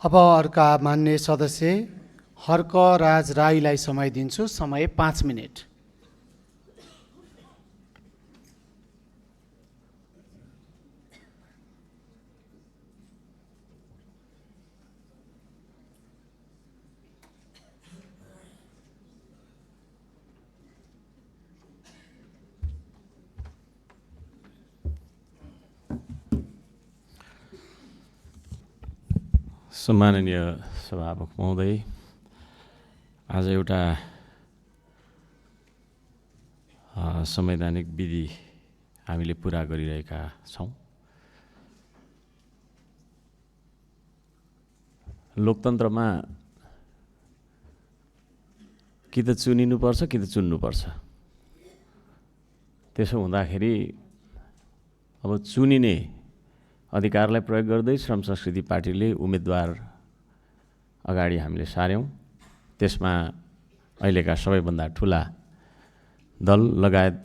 अब अर्का मान्य सदस्य हर्क राज राईलाई समय दिन्छु। समय 5 मिनेट। सम्माननीय सभामुख महोदय, आज एउटा संवैधानिक विधि हामीले पुरा गरिरहेका छौँ। लोकतन्त्रमा कि त चुनिनुपर्छ कि त चुन्नुपर्छ। त्यसो हुँदाखेरि अब चुनिने अधिकारलाई प्रयोग गर्दै श्रम संस्कृति पार्टीले उम्मेदवार अगाडि हामीले सार्यौँ। त्यसमा अहिलेका सबैभन्दा ठुला दल लगायत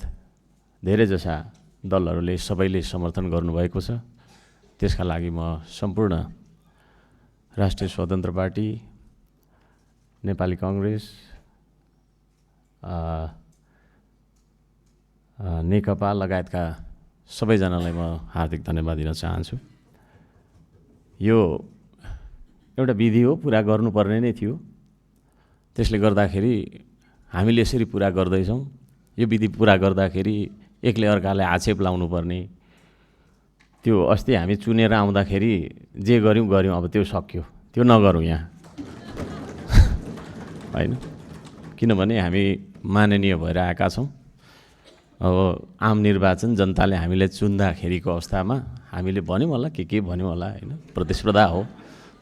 धेरैजसा दलहरूले सबैले समर्थन गर्नुभएको छ। त्यसका लागि म सम्पूर्ण राष्ट्रिय स्वतन्त्र पार्टी, नेपाली कांग्रेस, नेकपा लगायतका सबैजनालाई म हार्दिक धन्यवाद दिन चाहन्छु। यो एउटा विधि हो, पुरा गर्नुपर्ने नै थियो। त्यसले गर्दाखेरि हामीले यसरी पुरा गर्दैछौँ। यो विधि पुरा गर्दाखेरि एकले अर्कालाई आक्षेप लाउनुपर्ने, त्यो अस्ति हामी चुनेर आउँदाखेरि जे गऱ्यौँ अब त्यो सक्यो, त्यो नगरौँ यहाँ होइन। किनभने हामी माननीय भएर आएका छौँ। अब आम निर्वाचन जनताले हामीलाई चुन्दाखेरिको अवस्थामा हामीले भन्यौँ होला, के भन्यौँ होला होइन, प्रतिस्पर्धा हो।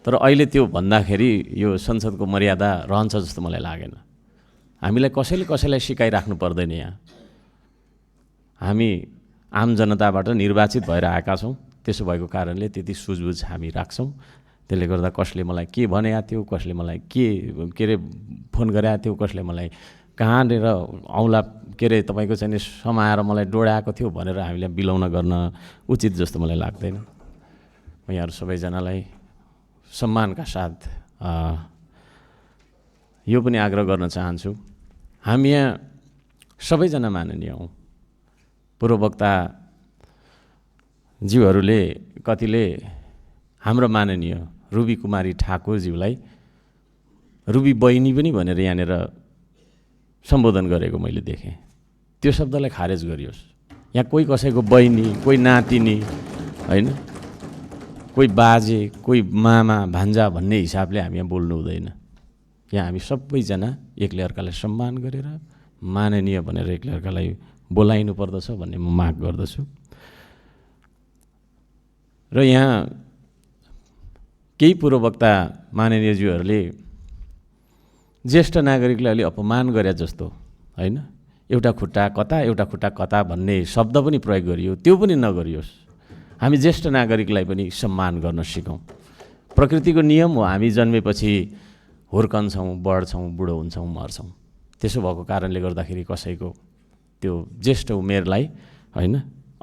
तर अहिले त्यो भन्दाखेरि यो संसदको मर्यादा रहन्छ जस्तो मलाई लागेन। हामीलाई कसैलाई सिकाइराख्नु पर्दैन। यहाँ हामी आम जनताबाट निर्वाचित भएर आएका छौँ। त्यसो भएको कारणले त्यति सुझबुझ हामी राख्छौँ। त्यसले गर्दा कसले मलाई के भनेको थियो, कसले मलाई के अरे फोन गरेको थियो, कसले मलाई कहाँनिर औँला के अरे तपाईँको चाहिँ समाएर मलाई डोडाएको थियो भनेर हामीलाई बिलाउन गर्न उचित जस्तो मलाई लाग्दैन। म यहाँहरू सबैजनालाई सम्मानका साथ यो पनि आग्रह गर्न चाहन्छु, हामी यहाँ सबैजना माननीय हौँ। पूर्ववक्ता ज्यूहरूले कतिले हाम्रो माननीय रुबी कुमारी ठाकुरज्यूलाई रुबी बहिनी पनि भनेर यहाँनिर सम्बोधन गरेको मैले देखेँ। त्यो शब्दलाई खारेज गरियोस्। यहाँ कोही कसैको बहिनी, कोही नातिनी होइन, कोही बाजे, कोही मामा भान्जा भन्ने हिसाबले हामी यहाँ बोल्नु हुँदैन। यहाँ हामी सबैजना एकले अर्कालाई सम्मान गरेर माननीय भनेर एकले अर्कालाई बोलाइनु पर्दछ भन्ने म माग गर्दछु। र यहाँ केही पूर्ववक्ता माननीयज्यूहरूले ज्येष्ठ नागरिकलाई अलि अपमान गरे जस्तो होइन, एउटा खुट्टा कता एउटा खुट्टा कता भन्ने शब्द पनि प्रयोग गरियो, त्यो पनि नगरियोस्। हामी ज्येष्ठ नागरिकलाई पनि सम्मान गर्न सिकौँ। प्रकृतिको नियम हो, हामी जन्मेपछि हुर्कन्छौँ, बढ्छौँ, बुढो हुन्छौँ, मर्छौँ। त्यसो भएको कारणले गर्दाखेरि कसैको त्यो ज्येष्ठ उमेरलाई होइन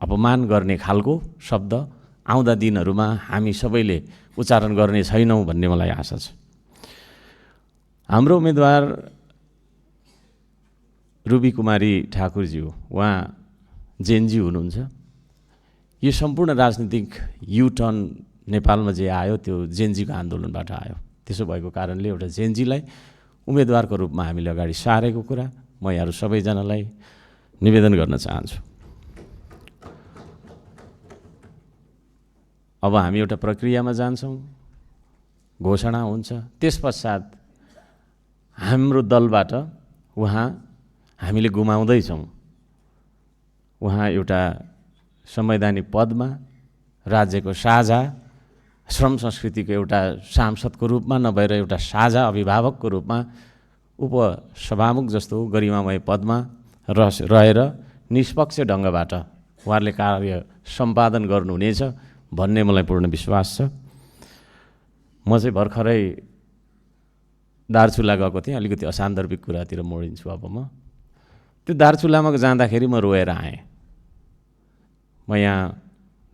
अपमान गर्ने खालको शब्द आउँदा दिनहरूमा हामी सबैले उच्चारण गर्ने छैनौँ भन्ने मलाई आशा छ। हाम्रो उम्मेदवार रुबी कुमारी ठाकुरज्यू, उहाँ जेनजी हुनुहुन्छ। यो सम्पूर्ण राजनीतिक युटर्न नेपालमा जे आयो त्यो जेनजीको आन्दोलनबाट आयो। त्यसो भएको कारणले एउटा जेनजीलाई उम्मेदवारको रूपमा हामीले अगाडि सारेको कुरा म यहाँहरू सबैजनालाई निवेदन गर्न चाहन्छु। अब हामी एउटा प्रक्रियामा जान्छौँ, घोषणा हुन्छ। त्यसपश्चात हाम्रो दलबाट उहाँ हामीले गुमाउँदैछौँ। उहाँ एउटा संवैधानिक पदमा राज्यको साझा श्रम संस्कृतिको एउटा सांसदको रूपमा नभएर एउटा साझा अभिभावकको रूपमा उपसभामुख जस्तो गरिमामय पदमा रहेर निष्पक्ष ढङ्गबाट उहाँहरूले कार्य सम्पादन गर्नुहुनेछ भन्ने मलाई पूर्ण विश्वास छ। म चाहिँ भर्खरै दार्चुला गएको थिएँ। अलिकति असान्दर्भिक कुरातिर मोडिन्छु। अब म त्यो दार्चुलामा जाँदाखेरि म रोएर आएँ। म यहाँ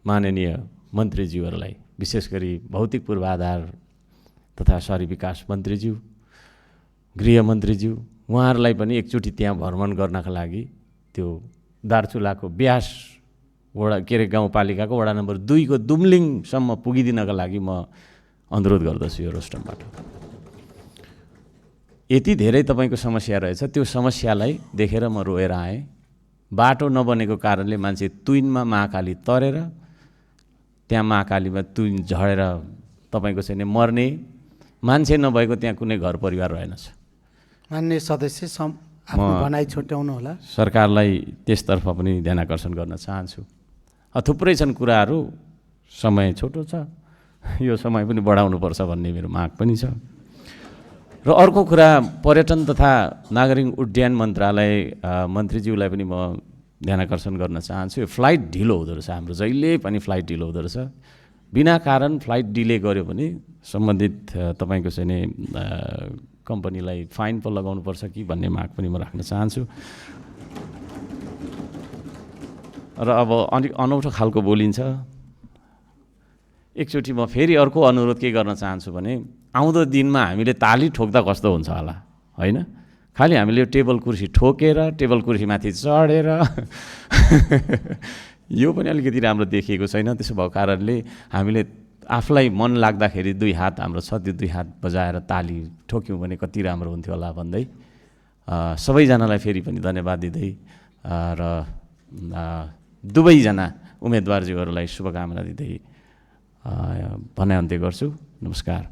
माननीय मन्त्रीज्यूहरूलाई विशेष गरी भौतिक पूर्वाधार तथा शहरी विकास मन्त्रीज्यू, गृहमन्त्रीज्यू, उहाँहरूलाई पनि एकचोटि त्यहाँ भ्रमण गर्नका लागि त्यो दार्चुलाको ब्यास वडा के अरे गाउँपालिकाको वडा नम्बर 2 को दुम्लिङसम्म पुगिदिनका लागि म अनुरोध गर्दछु यो रोस्टमबाट। यति धेरै तपाईँको समस्या रहेछ, त्यो समस्यालाई देखेर म रोएर आएँ। बाटो नबनेको कारणले मान्छे तुइनमा महाकाली तरेर त्यहाँ महाकालीमा तुइन झरेर तपाईँको चाहिँ मर्ने, मान्छे नभएको त्यहाँ कुनै घर परिवार रहेनछ। मान्य सदस्य आफ्नो भनाइ छुट्याउनु होला। सरकारलाई त्यसतर्फ पनि ध्यान आकर्षण गर्न चाहन्छु। थुप्रै छन् कुराहरू, समय छोटो छ, यो समय पनि बढाउनुपर्छ भन्ने मेरो माग पनि छ। र अर्को कुरा, पर्यटन तथा नागरिक उड्डयन मन्त्रालय मन्त्रीज्यूलाई पनि म ध्यान आकर्षण गर्न चाहन्छु। यो फ्लाइट ढिलो हुँदो रहेछ, हाम्रो जहिले पनि फ्लाइट ढिलो हुँदो रहेछ। बिना कारण फ्लाइट डिले गर्यो भने सम्बन्धित तपाईँको चाहिँ नि कम्पनीलाई फाइन पो लगाउनुपर्छ कि भन्ने माग पनि म राख्न चाहन्छु। र अब अलिक अनौठो खालको बोलिन्छ। एकचोटि म फेरि अर्को अनुरोध के गर्न चाहन्छु भने, आउँदो दिनमा हामीले ताली ठोक्दा कस्तो हुन्छ होला, होइन? खालि हामीले टेबल कुर्सी ठोकेर, टेबल कुर्सीमाथि चढेर यो पनि अलिकति राम्रो देखिएको छैन। त्यसो भएको कारणले हामीले आफूलाई मन लाग्दाखेरि 2 हात हाम्रो छ, त्यो 2 हात बजाएर ताली ठोक्यौँ भने कति राम्रो हुन्थ्यो होला भन्दै सबैजनालाई फेरि पनि धन्यवाद दिँदै र दुवैजना उम्मेदवारज्यूहरूलाई शुभकामना दिँदै भनाइ अन्त्य गर्छु। नमस्कार।